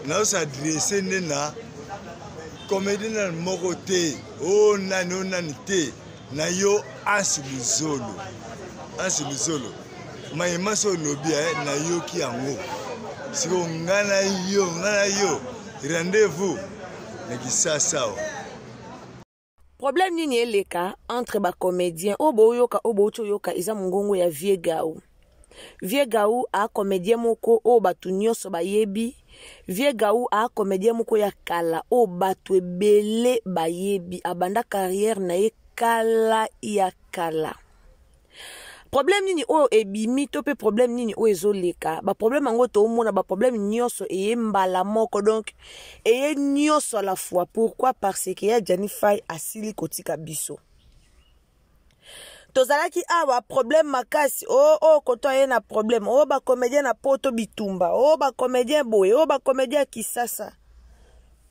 Nazo s'adresser nde na comédien nani moko te, o oh, nani o oh, nani te, na yo Anse Luzolo. Anse Luzolo. Maye manso olobi eh, nayoki yango. Sikoyo nga na yo, nga na yo, rendez-vous na Kisasa awa. Problème nini eleka entre ba comédiens oyo boyoka oyo bouti oyoka eza mongongo ya vieux Gau. Vieux Gau a comédien moko oyo bato nyonso bayebi. Vieux Gau a comédien moko ya kala oyo bato ebele bayebi. Abanda carrière na ye kala ya kala. Problème nini oyo ebimi to pe problème nini oyo ezoleka? Ba problème yango toomona ba problème nyonso eye mbala moko donc eye nyonso à la fois. Pourquoi? Parce que ya Gianni Faye asili kotika biso. Tozalaki awa problème makasi, oh oh koto aye na problème, oh ba comédien na poto bitumba, oh ba comédien boye, oh ba comédien ya Kisasa.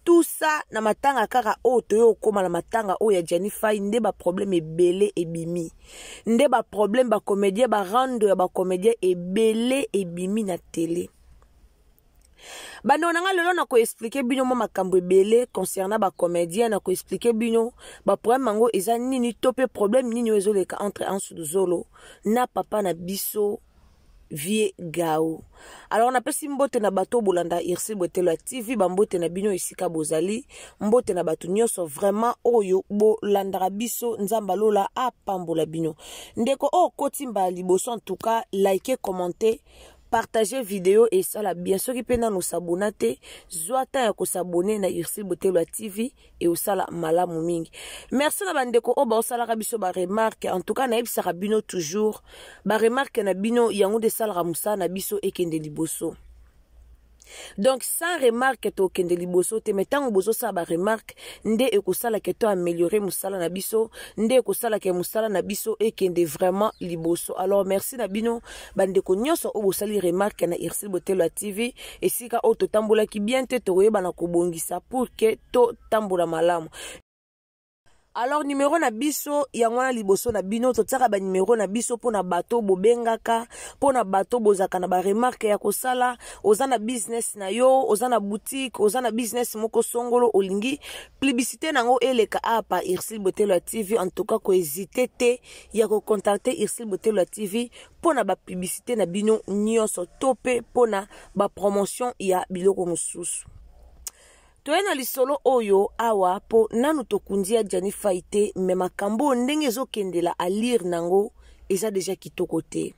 Tout ça na matanga kaka oyo toye okoma na matanga oyo ya Gianni Faye nde ba problème ebele ebimi. Nde ba problème ba comédien ba rando ya ba comédien ebele ebimi na télé. Bandeko na nga lelo na ko expliquer bino mwa makambo ebele concernant ba comédien, na ko expliquer bino ba problème yango eza nini to pe problème nini oyo ezoleka entre Ansu Luzolo na papa na biso Vieux Gao. Alors napesi mbote na bato bolanda Ursule Botelo ya TV, ba mbote na bino esika bozali, mbote na bato nyonso vraiment oyo bolandaka biso, Nzambe alola apambola bino. Ndeko oyo okoti mbala liboso en tout cas, likez, commentez, partager vidéo et sala bien. Soki pe nanu s'abonna te, zwa temps ya ko s'abonner na Ursule Botelo ya TV et osala malamu mingi. Merci na bandeko oyo baosalaka biso ba remarque. En tout cas nayebisaka bino toujours ba remarque na bino yango nde esalaka mosala na biso ekende liboso. Donc sans remarque tokende liboso te, mais ntango bozosala ba remarque nde ekosala ke to améliorer mosala na biso, nde ekosala ke mosala na biso ekende vraiment liboso. Alors merci na bino bandeko nyonso oyo bosali remarque na Ursule Botelo ya TV, esika oyo totambolaki bien te, tokoyeba na kobongisa pour que totambola malamu. Alors numero na biso yango wana liboso na bino, totiaka ba numero na biso mpona bato bobengaka, mpona bato bozalaka na ba remarque ya kosala. Oza na business na yo, oza na boutique, oza na business moko songolo, olingi publicité nango eleka awa pa Ursule Botelo ya TV. En tout cas ko hésiter te ya ko contacter Ursule Botelo ya TV mpona ba publicité na bino nyonso to pe mpona ba promotion ya biloko mosusu. Toye na lisolo oyo awa po nanu tokundi ya Gianni Faye te, mais makambo oyo ndenge ezokendela allure nango eza deja kitoko te.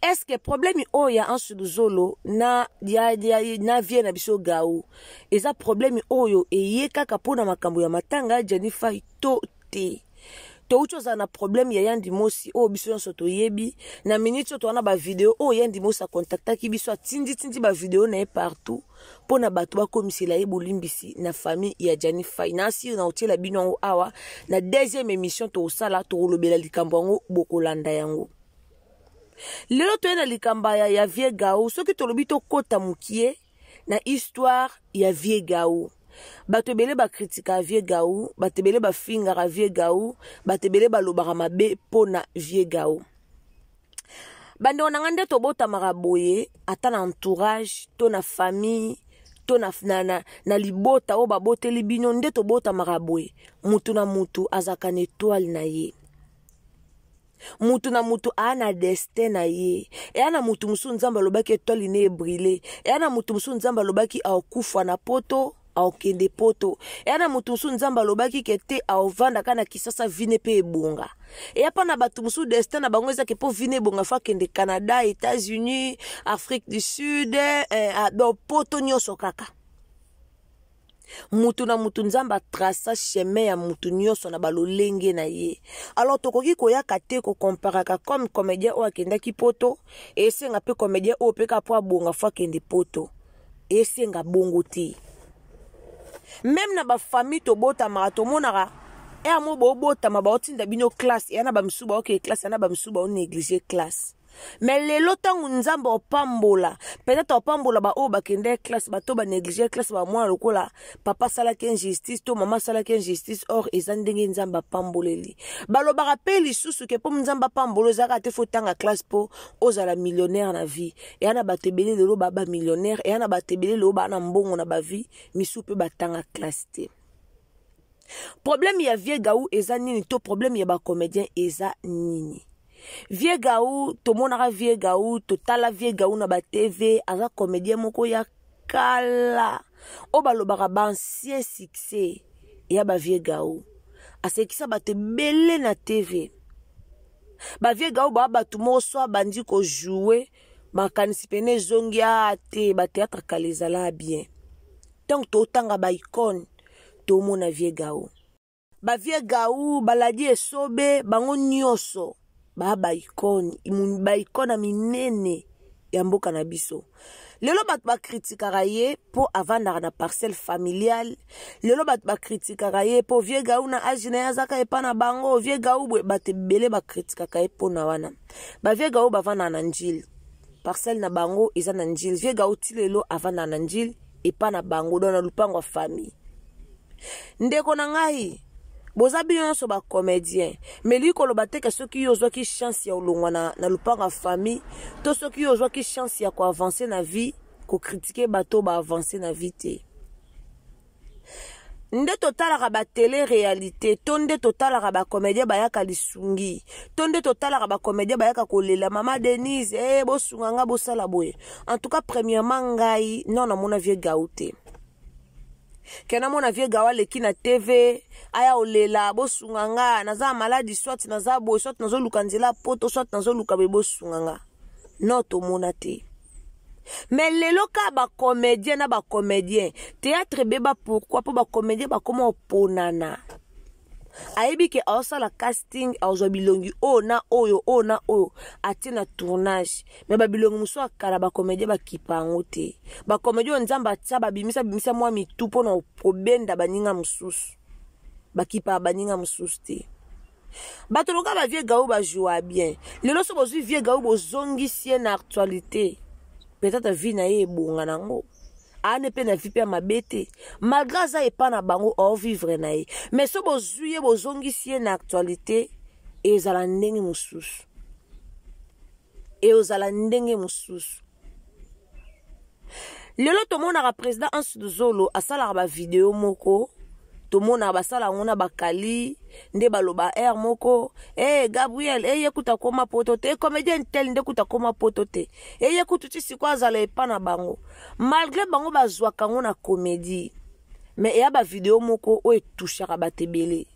Est-ce que problème oyo ya Ansu Luzolo na ya, ya, na vie na biso Gao eza problème oyo eye kaka pona makambo ya matanga ya Gianni Faye to te? Touti ozala na problème ya Yandi Mosi oyo biso nyonso toyebi. Na minute oyo towana ba video oyo Yandi Mosi akontaktaki biso, atindi-tindi ba video na ye partout mpo na bato bakomisela ye bolimbisi na famille ya Gianni Faye. Na asiri na otiela bino yango awa na deuxième émission tokosala, tokolobela likambo yango, bokolanda yango. Lelo toye na likambo ya Vieux Gao. Soki tolobi tokota mokie na histoire ya Vieux Gao, bato ebele bakritikaka Vieux Gao, bato ebele bafingaka Vieux Gao, bato ebele balobaka mabe mpo na Vieux Gao. Bandeko na ngai, nde tobotamaka boye, ata na entourage to na famille to na libota oyo baboteli bino, nde tobotamaka boye. Mutu na mutu azalaka na étoile na ye, mutu na mutu aa na destin na ye. Eya na mutu mosusu Nzambe alobaki étoile ne ebrile, eya na mutu mosusu Nzambe alobaki aokufa na poto, aokende poto, eya na mutu mosusu Nzambe alobaki ke te aovandaka na Kisasa vine pe ebonga. Eya pa na bato mosusu destin na bango ezaki po vine ebonga fo akende Canada, États-Unis, Afrique du Sud, donc poto nyonso kaka. Mutu na mutu Nzambe atraça chemin ya mutu nyonso na balolenge na ye. Alors tokoki koyaka te kokomparaka comme comédien oyo akendaki poto, esenga pe comédien oyo pe kaka po abonga fo akende poto, esenga bongo te. Même na ba famille tobotamaka, tomonaka ere mo bobotama baotinda bino classe, eya na ba misusu baokende classe, eya na ba misusu baonéglige classe. Mais lelo ntango Nzambe opambola, peut-être opambola baoyo bakende classe, bato banéglige classe, bamwana lokola papa asalaki injustice to mama asalaki injustice. Or eza ndenge Nzambe apamboleli. Balobaka mpe lisusu ke mpo Nzambe apambola, ezalaka te faut otanga classe mpo ozala millionnaire na vie. Eya na bato ebele lelo baa bamillionnaire, eya na bato ebele lelo baa na mbongo na bavie misu mpe batanga classe te. Problème ya vieux Gaou eza nini, to problème ya bacomédien eza nini? Vieux Gaou, tomonaka vieux Gaou, totala vieux Gaou na baTV. Aza comédien moko ya kala oyo balobaka baancien succès ya bavieux Gaou. Asekisa bato ebele na TV. Bavieux Gaou baa bato moko so abandi kojouer, makanisi pene ezongi a te. Bathéâtre kala ezala bien. Ntango totanga baicône, tomona vieux Gaou, bavieux Gaou baladi esobe, bango nyonso baa baicône, baicône ya minene ya mboka na biso. Lelo bato bakritikaka ye mpo avandaka na parcelle familiale. Lelo bato bakritikaka ye mpo vieux Gaou na âge na ye azaka epa na bango. Vieux Gaou boye, bato ebele bakritikaka ye mpona wana. Bavieux Gaou bavandaka na Njili, parcelle na bango eza na Njili. Vieux Gaou ti lelo avandaka na Njili epa na bango, donc na lupango ya famille. Ndeko na ngai, boza bino nyonso bacomédien, mais lii koloba te ke soki yo ozwaki chance ya olongwa na lupango ya famille, to soki yo ozwaki chance ya koavancer na vie, kocritiquer bato baavancer na vie te. Nde totalaka batélé réalité, to nde totalaka bacomédien bayaka lisungi, to nde totalaka bacomédien bayaka kolela: "Mama Denise, bosunga nga, bosala boye." En tout cas, premièrement, ngai non, namona vieux Gaou te ke namona vieux Gaou aleki na TV aya olela: "Bosunga nga, naza maladi, soit naza boye, soit nazoluka nzela poto, soit nazoluka boye, bosunga nga." Non, tomona te. Mais lelo ka bacomédien na bacomédien, théâtre ebeba. Pourquoi? Mpo bacomédien bakóma oponana. Ayebi ke aosala casting, azwa bilongi oyo na oyo, oyo na oyo, atie na tournage. Mais babilongi mosusu akala, bacomédien bakipa yango te. Bacomédien oyo Nzambe atia, babimisa bimisa mwa mitu mpona kobenda baninga mosusu, bakipaka baninga mosusu te. Bato loka bavieux Gaou bajoua bien. Lelo so bozwi vieux Gaou, bozongisi ye na actualité, peut-être vie na ye ebonga nango. Aane mpe na vie mpe ya mabe te, malgré aza epa na bango, aovivre na ye. Mais so bozwi ye, bozongisi ye na actualité, ezala ndenge mosusu, eozala ndenge mosusu. Lelo tomonaka président Anse Zolo asalaka bavideo moko, tomonaka basala yango na bakali nde baloba aire moko: "E Gabriel eye kuta koma poto te, comédien tel nde kuta koma poto te, eye kutu ti sikoyo azala epa na bango." Malgré bango bazwaka yango na comédie, mais eya bavideo moko oyo etushaka bato ebele,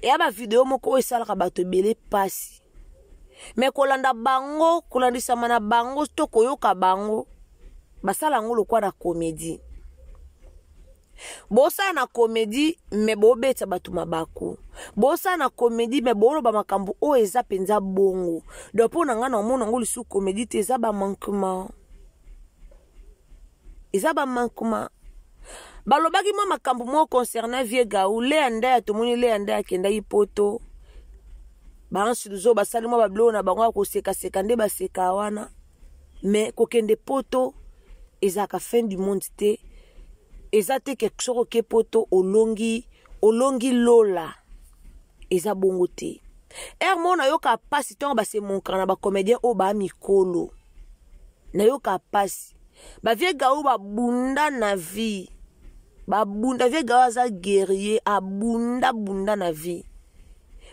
eya bavideo moko oyo esalaka bato ebele pasi. Mais kolanda bango, kolandisama na bango to koyoka bango, basala yango lokwa na comédie. Bosala na comédie, mais bobetisa bato mabaku. Bosala na comédie, mais boloba makambo oyo eza mpenza bongo. Donc mpo na ngai, na omona yango lisusu comédie te, eza bamanquement, eza bamanquement. Balobaki mwa makambo moko concernant vieux Gaou, Leya Ndaya. Tomoni Leya Ndaya akendaki poto, baansiluzo basali mwa babiloko na bango ya kosekaseka nde baseka wana. Mais kokende poto ezalaka fin du monde te. Eza te ke soki oke poto, olongi, olongi lola. Eza bongo te. Ere moko nayoka mpasi ntango basemonkaka na bacomédien oyo baa mikolo. Nayoka mpasi. Bavieux Gaou babunda na vie, babunda. Vieux Gaou aza guerrier, abunda bunda na vie.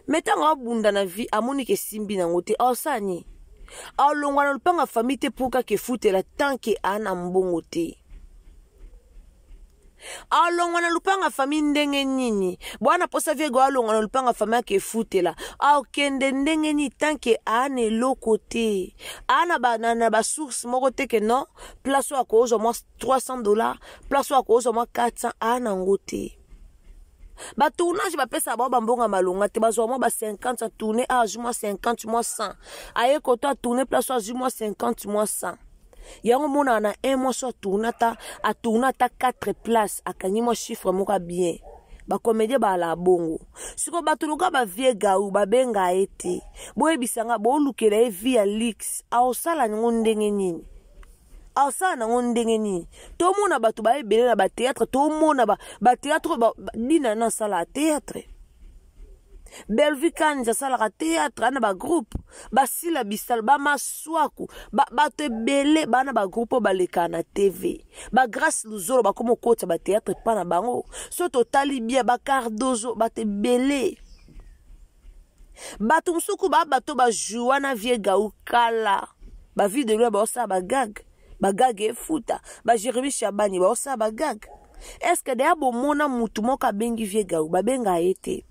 Mais ntango abunda na vie, amoni ke esimbi nango te, aosala nini? Alongwa na lopanga famille te mpo kaka efutela, tant que aa na mbongo te. Alongwa na lupanga famille ndenge nini? Bwana mposa vieux Gaou alongwa na lupanga famille ake efutela, akende ndenge nini tant que aa na eloko te, aa na basource moko te ke non, place oyo akozwa mwa 300 $, place oyo akozwa mwa 400, aa nango te. Batournage bapesaka bango bambongo malonga te. Bazwa mwa ba 50, atourne a azwi mwa 50, mwa 100, aye koto atourne place oyo azwi mwa 50, mwa 100. Yango monaka na un mois so atourne ata 4 place, akangi mwa chiffre moko ya bien. Bacomédien baala bongo. Sikoyo bato loka bavie gau babenga ye te, boyebisa nga bolukela ye vie ya luxe, aosala yango ndenge nini? Aosala nango ndenge nini? Tomona bato baebele na bateatre, tomona bateatre ba, dina na asala teatre, Bellevue Kanzi asalaka théâtre ana bagroupe, basila bisalo, bamaswaku, bato ebele bana bagroupe oyo balekaka na TV, bagrace Luzolo bakoma okotisa bateatre epa na bango. So totali bien bacardozo, bato ebele, bato mosuku ba bato bajoua na vie gau kala, bavie de loi baosala bagag, bagag efuta, bajeremi Shabani baosala bagag. Est-ce deya bomona mutu moko abengi vie gau? Babenga ye te.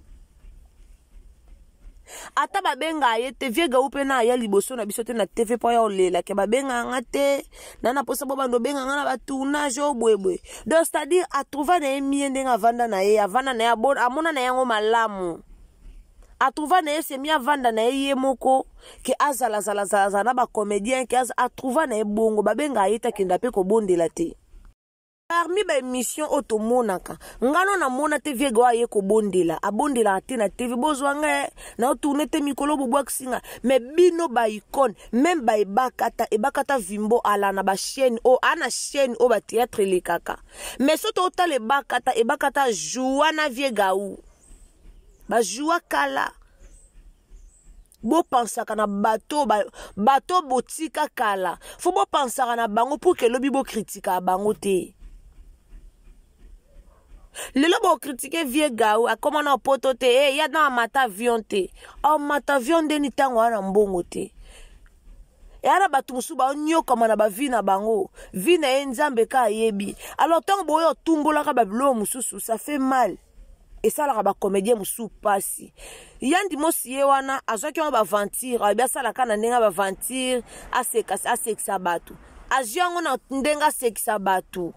Ata babenga ye te, vie gau mpe na aya liboso na biso te na TV mpo aya olelake babenga nga te na na posa bo bando obenga nga na batournage oyo boyeboye. Donc c'est-à-dire atrouva na ye mie ndenge avanda na ye, avanda na ye, amona na ye yango malamu, atrouva na ye semi avanda na ye ye moko ke azalazalazalazala na bacomédien, ke atrouva na ye bongo. Babenga ye te, akenda mpe kobondela te. Parmi baémission oyo tomonaka, ngano namona te viege oyo aye kobondela, abondelaka te na TV. Bozwa ngai naotourne te mikolo bobwakisi nga. Mais bino baicone, meme baebakata, ebakata vimbo ala na bachaîne oyo, ana chaîne oyo batéâtre elekaka. Mais so totala ebakata, ebakata joua na vie gau, bajoua kala. Bopansaka na bato, bato botika kala, fo bopansaka na bango pour ke lobi bokritikaka bango te. Lelo bokritike vie gau akóma na poto te, e ya na amata avion te, amata avion ndeni ntango wana mbongo te. Eya na bato mosusu baonyokama na bavi na bango, vi na ye Nzambe ka ayebi. Alors ntango boyo otumbolaka babiloko mosusu, ça fait mal, esalaka bacomédien mosusu mpasi. Yandi mosi ye wana azwaki yango baventure, alobi asalaka na ndenge ya baventure, asekisa bato, azwi yango na ndenge asekisa bato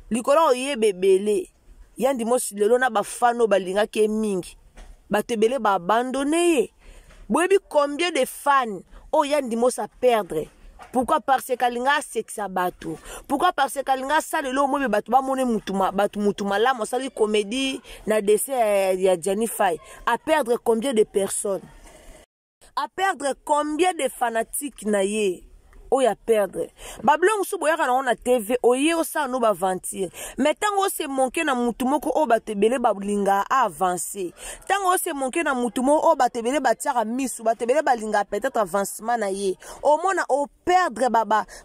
likolo oyeba ebele. Yandi mosi lelo na bafano oyo balingaki ye mingi, bato ebele baabandone ye. Boyebi combien de fans oyo yandi mosi aperdre? Pourquoi? Parce que alinga asekisa bato. Pourquoi? Parce que alinga asala eloko mobe bato bamone mutu, bato mutu malamu, asali comédie na dessin ya Gianni Fay. A perdre combien de personnes, a perdre combien de fanatiques na ye oyo a perdre? Babilo mosusu boyaka nango na TV, oye osala no baventure, mais ntango ose monke na mutu moko oyo bato ebele balingaka aavance, ntango ose monke na mutu moko oyo bato ebele batiaka misu, bato ebele balingaka peut-être avancement na ye, omona operdre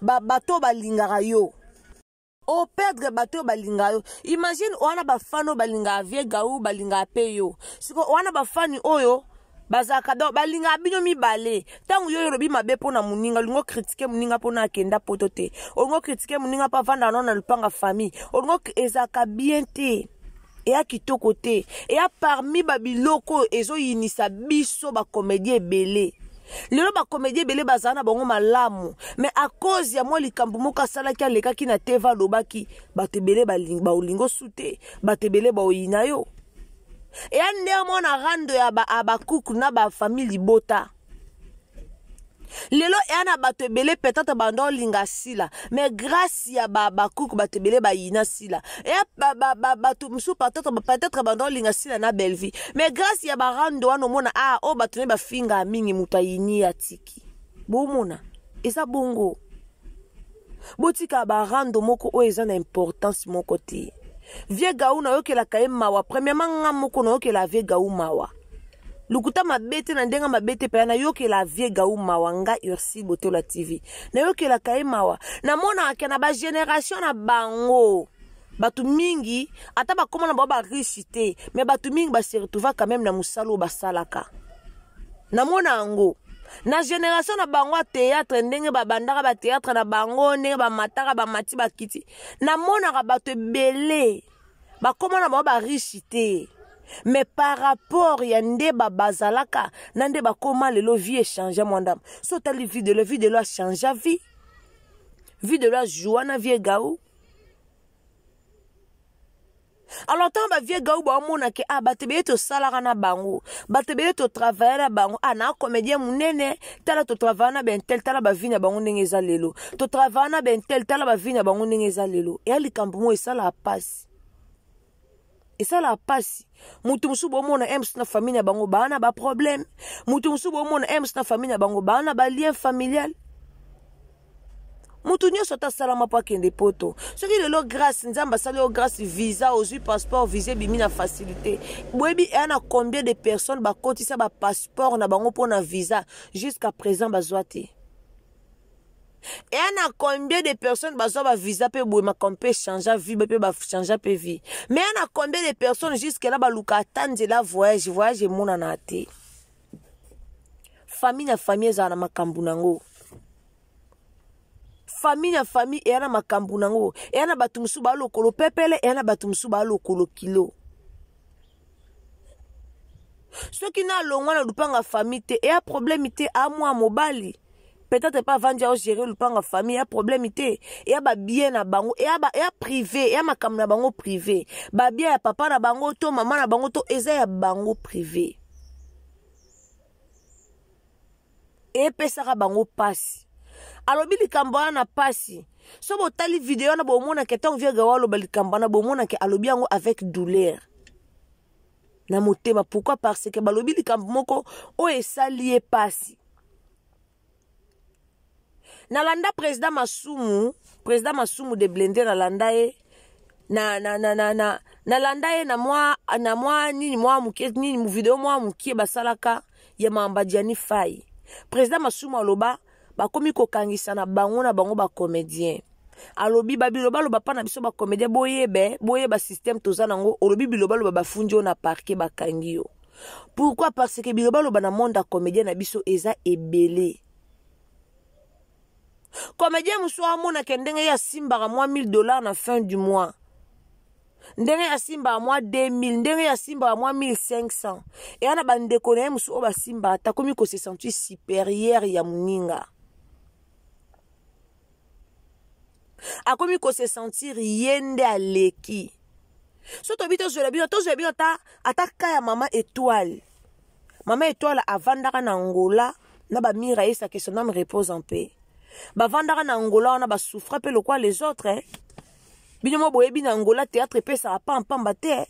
bato oyo balingaka yo, operdre bato oyo balingaka yo. Imagine wana bafani oyo balingaka vie gau, balingaka mpe yo. Siko wana bafani oyo bazalaka, donc balingaka bino mibale. Ntango yo olobi mabe mpo na moninga, olingi okritike moninga mpona akenda poto te, olingi okritike moninga mpo avandaka nano na lupanga famille, olingi, ezalaka bien te, eya kitoko te. Eya parmi babiloko oyo ezoyinisa biso bacomédien ebele lelo. Bacomédien ebele bazala na bango malamu, mais à cause ya mwa likambo moko asalaki, alekaki na TV alobaki, bato ebele baolingi osu te, bato ebele baoyina yo. Eya ndenge mwana rando ya bakuku na bafamille libota lelo, eya na bato ebele peut-être banda olinga sila, mais grâce ya bakuku bato ebele bayina sila. Eya bato mosusu peut-être banda olinga sila na Bellevie, mais grâce ya barando wana omona a oyo bato ne bafinga mingi, moto ayini atiki. Bomona eza bongo. Botika barando moko oyo eza na importance moko te. Vie gau nayokelaka ye mawa. Premièrement, nga moko nayokela vie gau mawa, lokuta mabe te, na ndenge mabe te mpenza nayokela vie gau mawa. Nga Ursile Botola TV nayokelaka ye mawa. Namonaka na bagénération na bango bato mingi, ata bakóma na bango bariche te, mais bato mingi base retrouva quand même na mosala oyo basalaka. Namona yango na génération na bango ya théâtre, ndenge babandaka bathéâtre na bango, ndenge bamataka, bamati, bakiti. Namonaka bato ebele bakóma na bango bariche te, mais par rapport ya nde bazalaka na nde bakóma lelo, vie echange mwa ndambo. So otali vie de lo, vie de lo achange vie, vie de lo ajoua na vie gau. Alors ntango bavie gau baomona ke ah, bato ebele tosalaka na bango, bato ebele totravaille na bango, ah, na comédien monene, tala totravaille na bentel, tala bavi na bango ndenge eza lelo, totravaille na bentel, tala bavi na bango ndenge eza lelo. Eya likambo moko esalaka mpasi. Esalaka mpasi. Moto mosusu bomona ems na famille na bango baa na baproblème. Moto mosusu bomona ems na famille na bango baa na balien familial. Moto nyonso ata asalama mpo akende poto. Soki lelo grâce, Nzambe asali yo grâce, visa, ozwi passeport, visa ebimi na facilité. Boyebi eya na combien de personnes bakotisa bapasseport na bango mpo na visa jusqu'à présent bazwa te. Eya na combien de personnes bazwa ba visa mpe boye makambo mpe changea vie mpe bachangea mpe vie. Mais eya na combien de personnes jusque là baluka ata nzela voyage, voyage emonana te. Famille na famille ezala na makambo nango. Famille na famille eya na makambo nango. Eya na bato mosusu ba lokolo pepele, eya na bato mosusu ba lokolo kilo. Soki na longwa na lupanga famille te, eya problème te, a mwa mobali. Peut-être pas avandi ao gérer lupanga famille, eya problème te. Eya ba bien na bango, eya ba, eya privé, eya makambo na bango privé. Ba bien ya papa na bango to mama na bango to eza ya bango privé. Epesaka bango pasi. Alobi likambo wana na pasi. So botali video wana bomonake ntango vieux Gawa aloba likambo wana bomonake alobi yango avec douleur na motema. Pourquoi? Parce que balobi likambo moko oyo esali ye pasi. Nalanda président Masumu, président Masumu de Blender, nalanda ye na na na na na nalanda ye na mwa na mwa nini mwa mukie nini mu video mwa mukie basalaka ya mamba Gianni Fay. Président Masumu aloba bakomi kokangisa na bango na bango ba comédien. Alobi ba biloba loba pa na biso ba comédien boyebe, boyeba système toza nango, olobi biloba loba bafundi yo na parquet bakangi yo. Pourquoi? Parce que biloba loba na monde ya comédien na biso eza ebele. Comédien mosusu amonaka ndenge ye asimbaka mwa 1000 $ na fin du mois. Ndenge asimbaka mwa 2000, ndenge asimbaka mwa 1500. Eya na bandeko na ye mosusu oyo basimbaka ata komi ko se sentir supérieur ya moninga. Akomi ko se sentir ye nde aleki. So tobi tozwela bino, tozwela bino ata, ata ka ya mama Étoile. Mama Étoile avandaka na Angola na ba mira yesa que son âme repose en paix. Bavandaka na Angola wana ba souffra pe lokwa les autres, hein. Bino mo boyebi na Angola théâtre epesaka pampamba te, hein.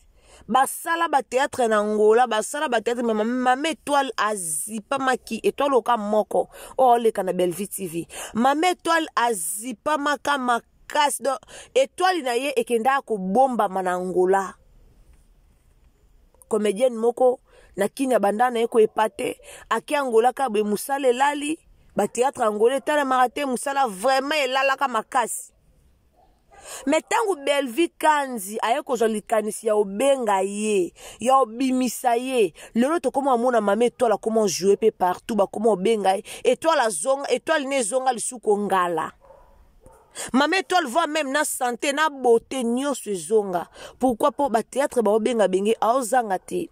Basala ba théâtre na Angola, basala ba théâtre, mais mama Étoile azipamaki, Étoile oka moko, oyo oleka na Bellevue TV. Mama Étoile azipamaka makasi, donc étoile na ye ekendaka kobombama na Angola. Comédienne moko na Kenya banda na ye koepate, ake Angola ka boye mosala elali, ba théâtre Angola etalemaka te, mosala vraiment elalaka makasi. Mais tango Bellevue Kanzi aye kozwa likanisi ya obenga ye, ya obimisa ye, lelo tokoma omona mama Étoile akoma jouer pe partout, bakoma obenga ye, Étoile azonga, Étoile ne ezonga lisusu kongala. Mama Étoile voit même na santé, na beauté nyonso ezonga. Pourquoi? Po ba théâtre ba obenga benge aozanga te.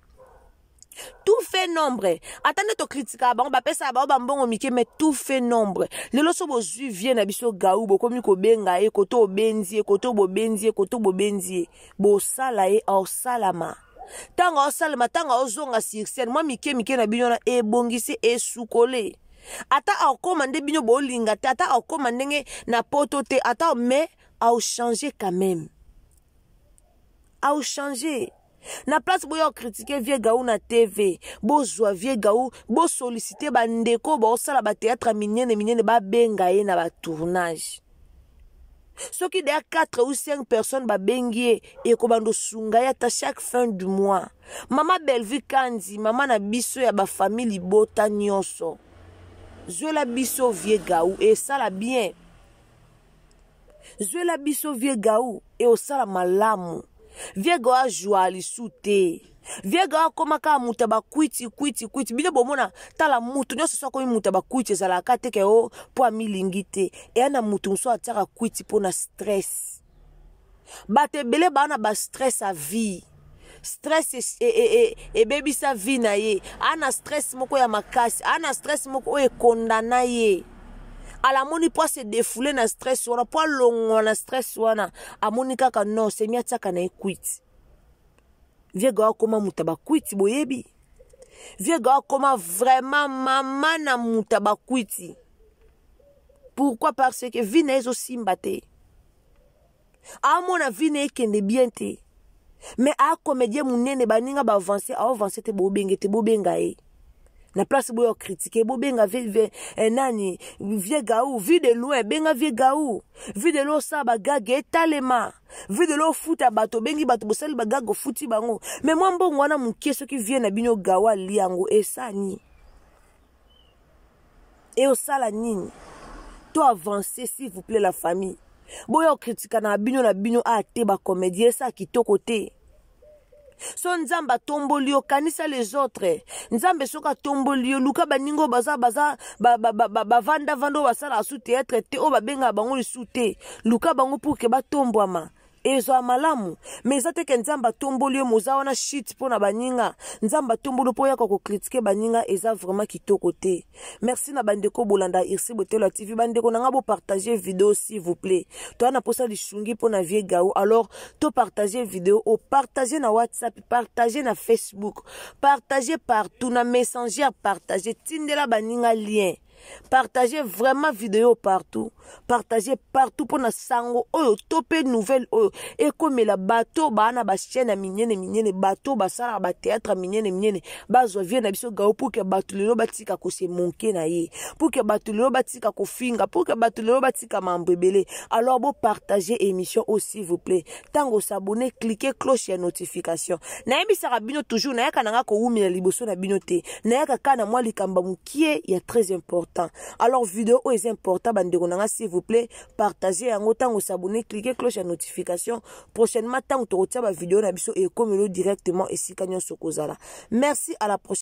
Tout fait nombre. Attendez to critique bango ba pesa ba ba mbongo mike mais tout fait nombre. Lelo so bozui vie na biso gaou bokomi ko benga ye koto obenzi ye koto bobenzi ye koto bobenzi ye. Bosala ye au salama. Tanga au salama tanga ozonga sur scène moi mike mike na bino na ebongisi esukole. Ata akoma nde bino bolinga te ata akoma ndenge na poto te ata mais au changer quand même. Au changer. Na place boyo critiquer vieux Gaou na TV, bozwa vieux Gaou, bo solliciter ba ndeko ba osala ba théâtre minene minene ba benga ye na ba tournage. Soki deya 4 ou 5 personnes ba bengi ye e ko bando sunga ya ta chaque fin du mois. Mama Bellevue Kanzi, mama na biso ya ba famille libota nyonso. Zwela biso vieux Gaou et sala bien. Zwela biso vieux Gaou et osala malamu. Vieux Gaou a joie lisu te. Vieux Gaou akoma kaka moto ya ba kwiti, kwiti, kwiti. Bino bomona, tala moto nyonso soki akomi moto ya ba kwiti, ezalaka te ke o, po amilingi te. Eya na moto mosusu atiaka kwiti po na stress. Bato ebele baa na ba stress à vie. Stress ebebisa vie na ye. Aa na stress moko ya makasi, aa na stress moko oyo ekondana ye. Alamoni po se défouler na stress wana, po alongwa na stress wana, amoni kaka non, c'est mieux atiaka na ye kwiti. Vieux Gaou akoma moto ya bakwiti, boyebi. Vieux Gaou akoma vraiment mama na moto ya bakwiti. Pourquoi? Parce que vie na ye ezosimba te. Amona vie na ye ekende bien te. Mais a comédien munene, baninga ba avancer, a avancer te, bobenge te, bobenga ye na place boyo critiquer. Bobenga vie, nani, vieux Gaou, Vue de Loin. Benga vieux Gaou, Vue de Loin. Osala bagage etalema, Vue de Loin. Ofuta bato, obengi bato, bosali bagage, ofuti bango. Mais mwa mbongo wana mokie, soki vieux na bino Gaou alia yango, esani e osala nini? To avancer, s'il vous plaît, la famille. Boya okritika na bino na bino a te, bacomédien, esa kitoko te. So Nzambe atomboli yo, kanisa les autres. Nzambe soki atomboli yo, luka baninga oyo baza baza bavandavanda, oyo basalaka su théâtre te, oyo babengaka bango lisu te. Luka bango pour que batombwama, ezwa malamu. Mais eza te que Nzambe atomboli yo, moza wana shit mpo na baninga. Nzambe atomboli mpo oyaka kocritiquer baninga, eza vraiment kitoko te. Merci na bandeko bolanda Irsi Botelo ya TV. Bandeko na nga, bopartage video, s'il vous plaît. Toya na posa lisungi mpo na vieux Gao. Alors topartage video, opartage na WhatsApp, partage na Facebook, partage partout, na Messenger, partage, tindela baninga lien. Partagez vraiment vidéo partout, partagez partout mpona sango oyo to mpe nouvelle oyo ekomela bato baa na bachaîne ya minene minene, bato basalaka bathéâtre minene minene, bazwa vieux na biso Gao, pour que bato lelo batika kose moquer na ye, pour que bato lelo batika kofinga, pour que bato lelo batika mambo ebele. Alors bopartage émission oyo, s'il vous plaît. Ntango os'abonner, clique cloche ya notification. Nayebisaka bino toujours, nayaka nanga kowumela liboso na bino te, nayaka kaka na mwa likambo mokie ya très important. Alors video oyo eza important, bandeko na nga, s'il vous plaît, partage yango. Ntango os'abonner, clique cloche ya notification. Prochainement, ntango tokotia bavideo na biso, ekomelo directement esika nyonso kozala. Merci, à la prochaine.